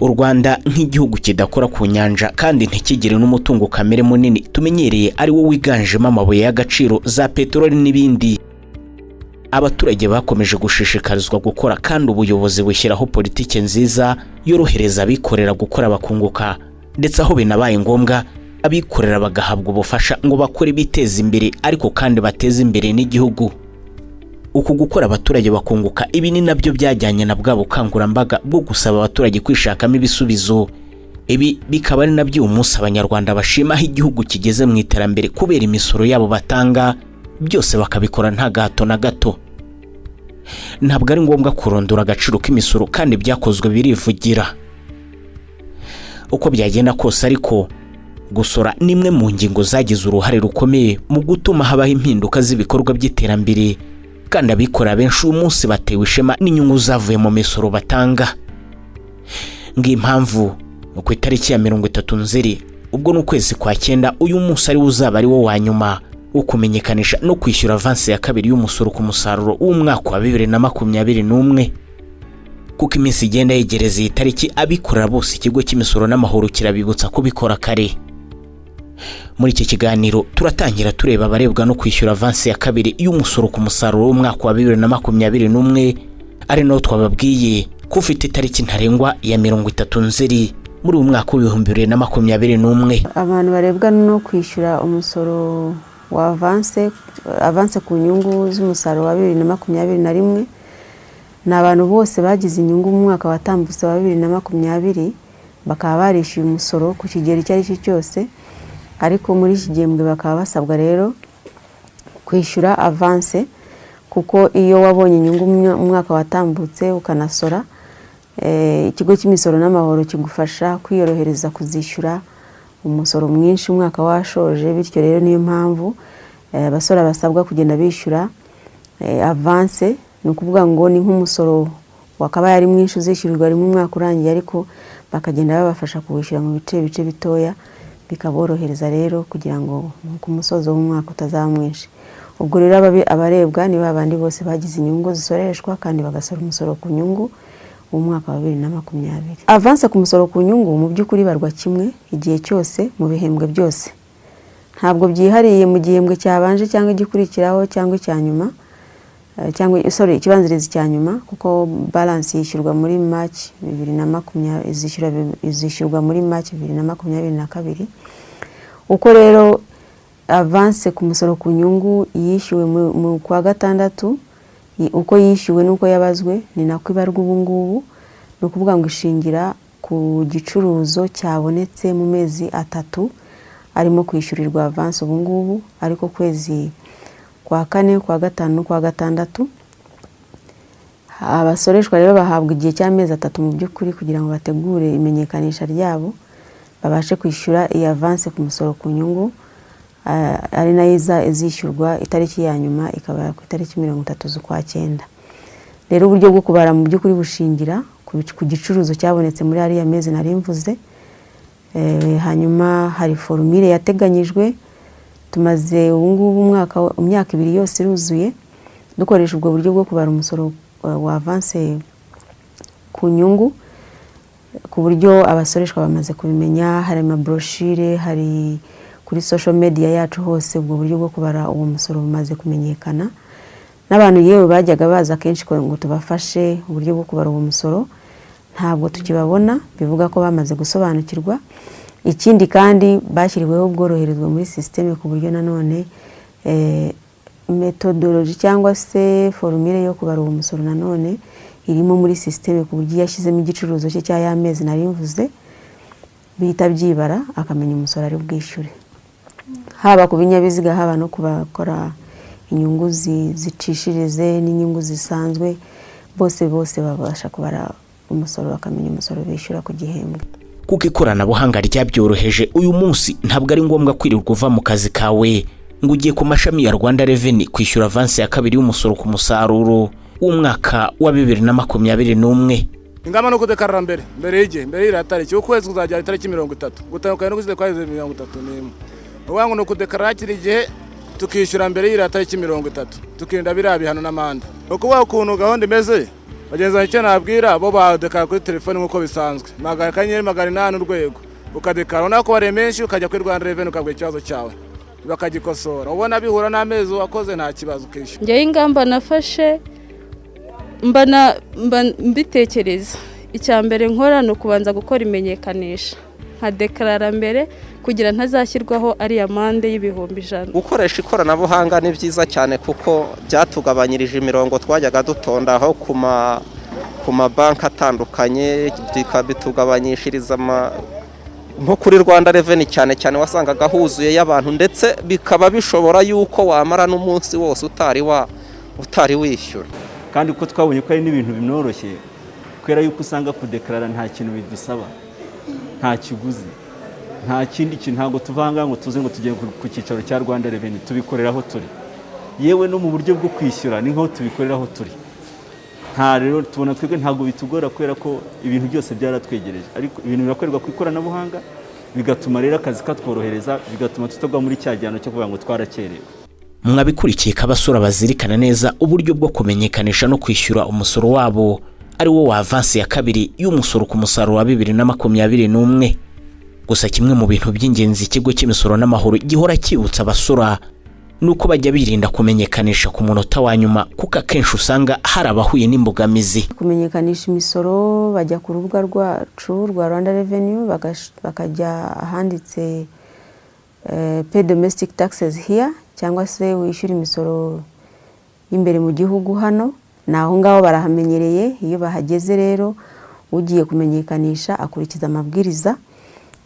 U Rwanda nk'igihugu kidakora ku nyanja kandi ntikigire n'umutungo kamere munini tumenyereye, ari wo wiganjemo amabuye y'agaciro, za peteroli n'ibindi, abaturage bakomeje gushishikarizwa gukora, kandi ubuyobozi bushyiraho politiki nziza yorohereza abikorera gukora bakunguka, ndetse aho binabaye ngombwa abikorera bagahabwa ubufasha ngo bakore biteza imbere, ariko kandi bateze imbere n'igihugu. Uku gukora abaturage bakunguka, ibi ni nabyo byajyanye na bwa bukangurambaga bwo gusaba abaturage kwishakamo ibisubizo. Ibi bikaba ari nabyo uyu munsi Abanyarwanda bashima aho igihugu kigeze mu iterambere kubera imisoro yabo batanga, byose bakabikora nta gahato na gato. Ntabwo ari ngombwa kurondora agaciro k'imisoro, kandi ibyakozwe birivugira. Uko byagenda kose ariko, gusora ni imwe mu ngingo zagize uruhare rukomeye mu gutuma habaho impinduka z'ibikorwa by'iterambere, kandi abikorera benshi uyu munsi batewe ishema n'inyungu zavuye mu misoro batanga. Ng'impamvu ku itariki ya 30 Nzeri, ubwo ni ukwezi kwa cyenda, uyu munsi ari wo uzaba ari wo wa nyuma wo kumenyekanisha no kwishyura avansi ya kabiri y'umusoro ku musaruro w'umwaka wa 2021. Kuko iminsi igenda yegereza iyi tariki, abikorera bose Ikigo cy'Imisoro n'Amahoro kirabibutsa kubikora kare. Muri iki kiganiro turatangira tureba abarebwa no kwishyura avansi ya kabiri y'umusoro ku musaruro w'umwaka wa 2021, ari nawo twababwiye ko ufite itariki ntarengwa ya 30 Nzeri muri uyu mwaka w'2021. Abantu barebwa no kwishyura umusoro wa avance ku nyungu z'umusaruro wa 2021 ni abantu bose bagize inyungu mu mwaka watambutse wa 2020, bakaba barishyuye umusoro ku kigero icyo ari cyo cyose, ariko muri iki gihembwe bakaba basabwa rero kwishyura avance, kuko iyo wabonye inyungu mu mwaka watambutse ukanasora, Ikigo cy'Imisoro n'Amahoro kigufasha kwiyorohereza kuzishyura umusoro mwinshi umwaka washoje. Bityo rero niyo mpamvu abasora basabwa kugenda bishyura avance. Ni ukuvuga ngo ni nk'umusoro wakabaye ari mwinshi uzishyurirwa rimwe umwaka urangiye, ariko bakagenda babafasha kuwishyura mu bice bice bitoya, bikaborohereza rero kugira ngo ku musozo w'umwaka utazaba mwinshi. Ubwo rero abarebwa ni ba bandi bose bagize inyungu zisoreshwa kandi bagasora umusoro ku nyungu w'umwaka wa 2020. Avance ku musoro ku nyungu mu by'ukuri ibarwa kimwe igihe cyose mu bihembwe byose, ntabwo byihariye mu gihembwe cyabanje cyangwa igikurikiraho cyangwa icya nyuma, cyangwa, sorry, ikibanziriza icya nyuma, kuko balance yishyurwa muri March 2020, izishyurwa muri March 2022. Uko rero avance ku musoro ku nyungu yishyuwe mu kwa gatandatu, uko yishyuwe n'uko yabazwe ni nako ibarwa ubu ngubu. Ni ukuvuga ngo ishingira ku gicuruzo cyabonetse mu mezi 3 arimo kwishyurirwa avance ubu ngubu, ariko kwezi kwa kane, kwa gatanu n'ukwa gatandatu. Abasoreshwa rero bahabwa igihe cy'amezi 3 mu by'ukuri kugira ngo bategure imenyekanisha ryabo, babashe kwishyura iyi avance ku musoro ku nyungu, ari nayo izishyurwa itariki ya nyuma ikaba ku itariki 30 z'ukwa cyenda. Rero uburyo bwo kubara mu by'ukuri bushingira ku gicuruzo cyabonetse muri ariya mezi nari mvuze. Hanyuma hari formule yateganyijwe. Tumaze ubu ngubu umwaka, imyaka 2 yose iruzuye dukoresha ubwo buryo bwo kubara umusoro wa avance ku nyungu, ku buryo abasoreshwa bamaze kubimenya. Hari amabrochure, hari kuri social media yacu hose, ubwo buryo bwo kubara uwo musoro bumaze kumenyekana n'abantu. Yewe bajyaga baza kenshi ngo tubafashe uburyo bwo kubara uwo musoro, ntabwo tukibabona, bivuga ko bamaze gusobanukirwa. Ikindi kandi, bashyiriweho ubworoherezwa muri système, ku buryo nanone methodology cyangwa se formule yo kubara uwo musoro nanone irimo muri système, ku buryo iyo yashyizemo igicuruzo cye cya ya mezi nari mvuze, bihita byibara, akamenya umusoro ari bwishyure, haba ku binyabiziga, haba no ku bakora inyungu zicishirize n'inyungu zisanzwe. Bose bose babasha kubara umusoro, bakamenya umusoro bishyura ku gihembwe. Kuko ikoranabuhanga ryabyoroheje, uyu munsi ntabwo ari ngombwa kwirirwa uva mu kazi kawe ngo ugiye ku mashami ya Rwanda Revenue kwishyura avansi ya kabiri y'umusoro ku musaruro w'umwaka wa 2021. Ingamba ni ukudekarara mbere y'igihe, mbere y'iriya tariki. Ukwezi kuzagera itariki 30, gutandukanye n'ukwezi kwageze 31. Ni ukuvuga ngo ni ukudekarara hakiri igihe, tukishyura mbere y'iriya tariki 30, tukirinda biriya bihano n'amande. Ni ukuvuga ukuntu gahunda imeze. Bagenzi banjye, icyo nabwira bo, badekara kuri telefoni nk'uko bisanzwe, magana *800# ukadekara. Ubona ko wariye menshi, ukajya kuri Rwanda Revenue, ukabwira ikibazo cyawe, bakagikosora. Ubona bihura n'amezi wakoze, nta kibazo, ukishyura. Njyewe ingamba nafashe, mba mbitekereza, icya mbere nkora ni ukubanza gukora imenyekanisha, nkadekarara mbere kugira ntazashyirwaho ariya amande y'100,000. Gukoresha ikoranabuhanga ni byiza cyane, kuko byatugabanyirije imirongo twajyaga dutondaho ku mabanki atandukanye, bitugabanyishiriza nko kuri Rwanda Revenue cyane cyane wasangaga huzuye y'abantu, ndetse bikaba bishobora yuko wamara n'umunsi wose utari wishyura. Kandi ko twabonye ko ari n'ibintu binoroshye, kubera yuko usanga kudekarara nta kintu bidusaba, nta kiguzi, nta kindi kintu. Ntabwo tuvanga ngo tuze ngo tugiye ku cyicaro cya Rwanda Revenue, tubikorera aho turi. Yewe, no mu buryo bwo kwishyura ni nkaho tubikorera aho turi. Nta rero tubona twebwe ntabwo bitugora, kubera ko ibintu byose byaratwegereje, ariko ibintu birakorerwa ku ikoranabuhanga, bigatuma rero akazi katworohereza, bigatuma tutagwa muri cya gihano cyo kuvuga ngo twarakerewe. Mwabikurikiye ko abasora bazirikana neza uburyo bwo kumenyekanisha no kwishyura umusoro wabo, ari wo wa avansi ya kabiri y'umusoro ku musaruro wa 2021. Gusa kimwe mu bintu by'ingenzi ikigo cy'imisoro n'amahoro gihora cyibutsa abasora ni uko bajya birinda kumenyekanisha ku munota wa nyuma, kuko akenshi usanga hari abahuye n'imbogamizi. Kumenyekanisha imisoro, bajya ku rubuga rwacu rwa Rwanda Revenue, bakajya ahanditse "Pay domestic taxes here" cyangwa se "Wishyura imisoro y'imbere mu gihugu hano". Ni aho ngaho, barahamenyereye. Iyo bahageze rero, ugiye kumenyekanisha akurikiza amabwiriza,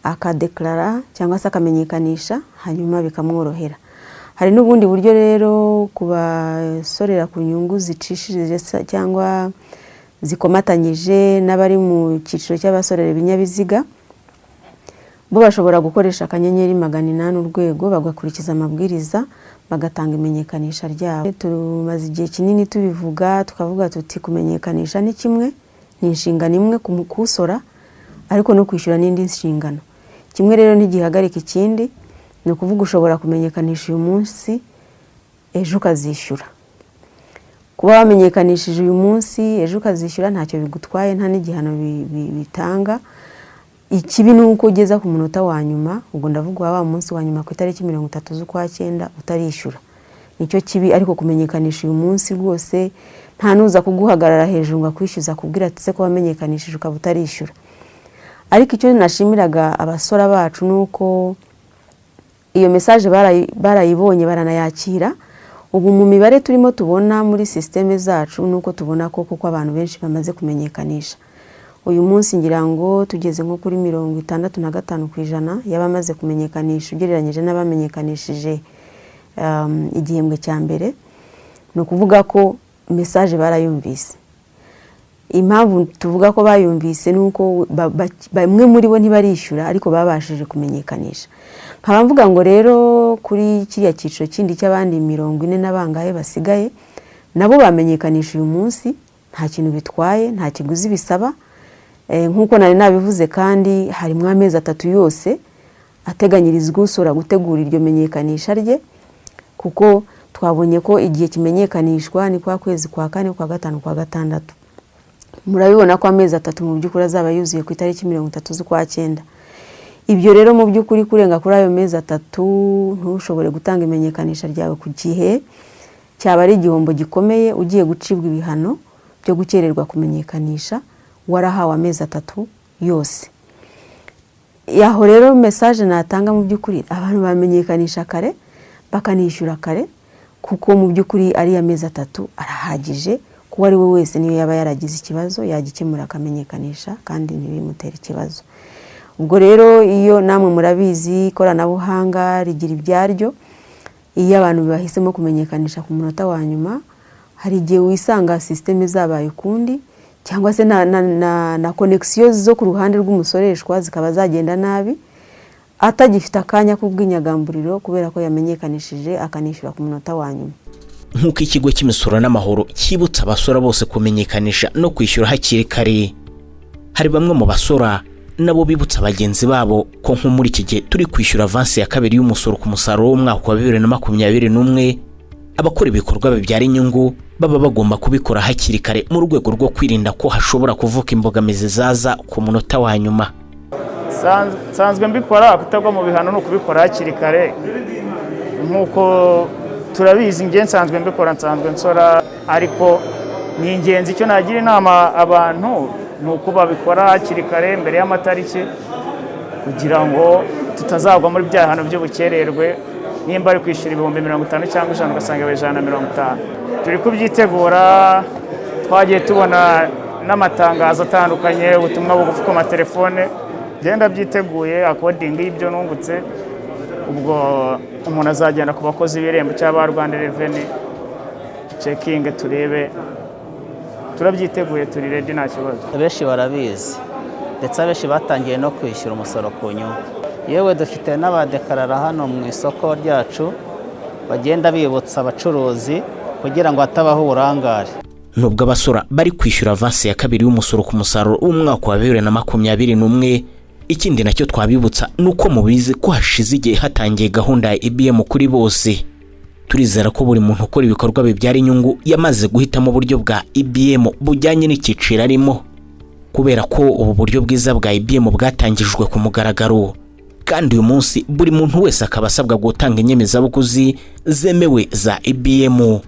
akadekarara cyangwa se akamenyekanisha, hanyuma bikamworohera. Hari n'ubundi buryo rero ku basorera ku nyungu zicishirije cyangwa zikomatanyije n'abari mu cyiciro cy'abasorera ibinyabiziga. Bo bashobora gukoresha *800#, bagakurikiza amabwiriza, bagatanga imenyekanisha ryabo. Tumaze igihe kinini tubivuga, tukavuga tuti kumenyekanisha ni kimwe, ni inshingano imwe ku kusora, ariko no kwishyura n'indi nshingano. Kimwe rero ntigihagarika ikindi. Ni ukuvuga, ushobora kumenyekanisha uyu munsi, ejo ukazishyura. Kuba wamenyekanishije uyu munsi, ejo ukazishyura, ntacyo bigutwaye, nta n'igihano bitanga. Ikibi ni uko ugeza ku munota wa nyuma, ubwo ndavuga wa munsi wa nyuma ku itariki 30 z'ukwa cyenda, utarishyura, nicyo kibi. Ariko kumenyekanisha uyu munsi rwose, nta nuza kuguhagarara hejuru ngo akwishyuza, akubwira ati: "Se ko wamenyekanishije ukaba utarishyura?" Ariko icyo nashimiraga abasora bacu ni uko iyo message barayibonye, baranayakira. Ubu mu mibare turimo tubona muri système zacu, ni uko tubona ko kuko abantu benshi bamaze kumenyekanisha. Uyu munsi ngira ngo tugeze nko kuri 65% y'abamaze kumenyekanisha, ugereranyije n'abamenyekanishije igihembwe cya mbere. Ni ukuvuga ko message barayumvise. Impamvu tuvuga ko bayumvise ni uko bamwe muri bo ntibarishyura, ariko babashije kumenyekanisha. Nkaba mvuga ngo rero kuri kiriya cyiciro kindi cy'abandi 40 na bangahe basigaye, nabo bamenyekanisha uyu munsi, nta kintu bitwaye, nta kiguzi bisaba. Nk'uko nari nabivuze, kandi harimo amezi 3 yose ateganyirizwa usora gutegura iryo menyekanisha rye, kuko twabonye ko igihe kimenyekanishwa ni kwa kwezi kwa kane, kwa gatanu, kwa gatandatu. Murabibona ko amezi 3 mu by'ukuri azaba yuzuye ku itariki 30 z'ukwa cyenda. Ibyo rero mu by'ukuri, kurenga kuri ayo mezi 3 ntushobore gutanga imenyekanisha ryawe ku gihe, cyaba ari igihombo gikomeye, ugiye gucibwa ibihano byo gukererwa kumenyekanisha warahawe amezi 3 yose. Aho rero message natanga mu by'ukuri, abantu bamenyekanisha kare, bakanishyura kare, kuko mu by'ukuri ariya mezi 3 arahagije. Kuko ari we wese, niyo yaba yaragize ikibazo, yagikemura akamenyekanisha kandi ntibimutere ikibazo. Ubwo rero iyo namwe murabizi, ikoranabuhanga rigira ibyaryo. Iyo abantu bahisemo kumenyekanisha ku munota wa nyuma, hari igihe wisanga système zabaye ukundi, cyangwa se na connexion zo ku ruhande rw'umusoreshwa zikaba zagenda nabi, atagifite akanya k'ubwinyagamburiro kubera ko yamenyekanishije akanishyura ku munota wa nyuma. Nk'uko ikigo cy'imisoro n'amahoro cyibutsa abasora bose kumenyekanisha no kwishyura hakiri kare, hari bamwe mu basora nabo bibutsa bagenzi babo ko nko muri iki gihe turi kwishyura avansi ya kabiri y'umusoro ku musaruro w'umwaka wa 2021, abakora ibikorwa bibyara inyungu. Baba bagomba kubikora hakiri kare mu rwego rwo kwirinda ko hashobora kuvuka imbogamizi zaza ku munota wa nyuma. Nsanzwe mbikora. Kutagwa mu bihano ni ukubikora hakiri kare nk'uko turabizi. Njye nsanzwe mbikora, nsanzwe nsora, ariko ni ingenzi. Icyo nagira inama abantu ni uko babikora hakiri kare mbere y'amatariki, kugira ngo tutazagwa muri bya bihano by'ubukererwe. Nimba ari kwishyura 50,000 cyangwa 100, ugasanga yabaye 150. Turi kubyitegura, twagiye tubona n'amatangazo atandukanye, ubutumwa bugufi ku matelefone. Genda byiteguye according y'ibyo nungutse. Ubwo umuntu azagenda ku bakozi b'Irembo cyangwa ba Rwanda Revenue, checkinge turebe. Turabyiteguye, turi ready, nta kibazo. Abenshi barabizi, ndetse abenshi batangiye no kwishyura umusoro ku nyungu. Yewe, dufite n'abadekarara hano mu isoko ryacu bagenda bibutsa abacuruzi kugira ngo hatabaho uburangare. Nubwo abasora bari kwishyura avansi ya kabiri y'umusoro ku musaruro w'umwaka wa 2021, ikindi nacyo twabibutsa ni uko mubizi ko hashize igihe hatangiye gahunda ya EBM kuri bose. Turizera ko buri muntu ukora ibikorwa bibyara inyungu yamaze guhitamo uburyo bwa EBM bujyanye n'icyiciro arimo, kubera ko ubu buryo bwiza bwa EBM bwatangijwe ku mugaragaro, kandi uyu munsi buri muntu wese akaba asabwa gutanga inyemezabuguzi zemewe za EBM.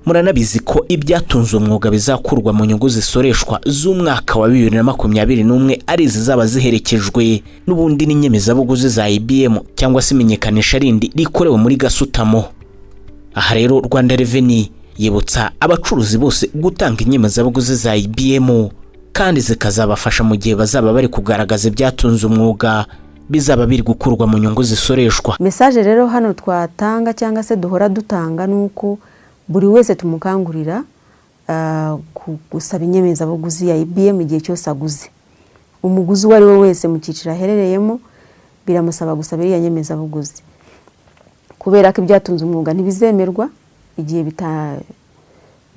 Muranabizi ko ibyatunze umwuga bizakurwa mu nyungu zisoreshwa z'umwaka wa 2021 ari izizaba ziherekejwe n'ubundi n'inyemezabuguzi za EBM cyangwa se imenyekanisha rindi rikorewe muri gasutamo. Aha rero Rwanda Revenue yibutsa abacuruzi bose gutanga inyemezabuguzi za EBM, kandi zikazabafasha mu gihe bazaba bari kugaragaza ibyatunze umwuga bizaba biri gukurwa mu nyungu zisoreshwa. Message rero hano twatanga cyangwa se duhora dutanga ni uko buri wese tumukangurira gusaba inyemezabuguzi ya EBM igihe cyose aguze. Umuguzi uwo ari we wese mu cyiciro aherereyemo biramusaba gusaba iriya nyemezabuguzi, kubera ko ibyatunze umwuga ntibizemerwa igihe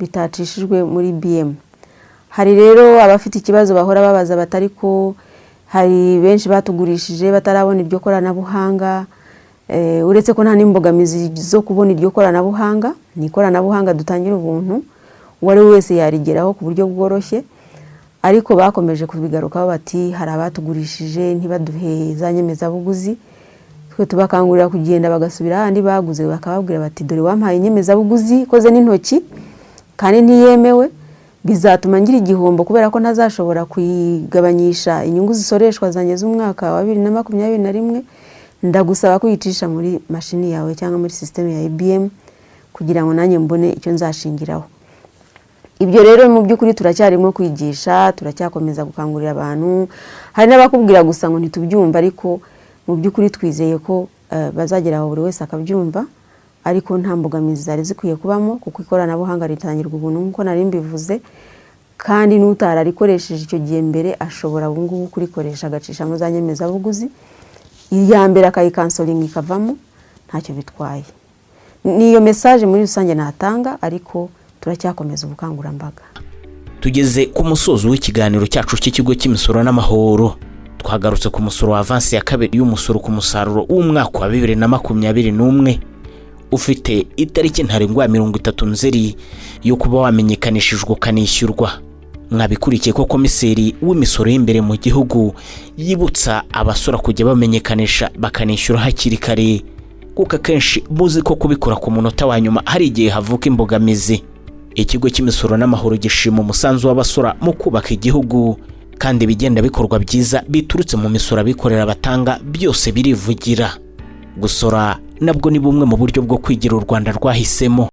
bitacishijwe muri EBM. Hari rero abafite ikibazo bahora babaza batari ko hari benshi batugurishije batarabona iryo koranabuhanga. Uretse ko nta n'imbogamizi zo kubona iryo koranabuhanga, ni ikoranabuhanga dutangira ubuntu, uwo ari we wese yarigeraho ku buryo bworoshye, ariko bakomeje kubigarukaho bati hari abatugurishije ntibaduhe za nyemezabuguzi. Twe tubakangurira kugenda bagasubira ahandi baguze, bakababwira bati: "Dore wampaye inyemezabuguzi ikoze n'intoki kandi ntiyemewe, bizatuma ngira igihombo kubera ko ntazashobora kuyigabanyisha inyungu zisoreshwa zanjye z'umwaka wa 2021. Ndagusaba kuyicisha muri mashini yawe cyangwa muri sisiteme ya EBM kugira ngo nanjye mbone icyo nzashingiraho." Ibyo rero mu by'ukuri turacyarimo kwigisha, turacyakomeza gukangurira abantu. Hari n'abakubwira gusa ngo ntitubyumva, ariko mu by'ukuri twizeye ko bazagera aho buri wese akabyumva. Ariko nta mbogamizi zari zikwiye kubamo, kuko ikoranabuhanga ritangirwa ubuntu nk'uko nari mbivuze, kandi n'utararikoresheje icyo gihe mbere ashobora ubu ngubu kurikoresha, agacishamo za nyemezabuguzi, iya mbere akayicancelinga ikavamo, ntacyo bitwaye. Niyo message muri rusange natanga, ariko turacyakomeza ubukangurambaga. Tugeze ku musozo w'ikiganiro cyacu cy'ikigo cy'imisoro n'amahoro. Twagarutse ku musoro wa avansi ya kabiri y'umusoro ku musaruro w'umwaka wa 2021, ufite itariki ntarengwa ya 30 Nzeri yo kuba wamenyekanishijwe ukanishyurwa. Mwabikurikiye ko komiseri w'imisoro y'imbere mu gihugu yibutsa abasora kujya bamenyekanisha bakanishyura hakiri kare, kuko akenshi muzi ko kubikora ku munota wa nyuma hari igihe havuka imbogamizi. Ikigo cy'imisoro n'amahoro gishima umusanzu w'abasora mu kubaka igihugu, kandi ibigenda bikorwa byiza biturutse mu misoro abikorera batanga byose birivugira. Gusora nabwo ni bumwe mu buryo bwo kwigira u Rwanda rwahisemo.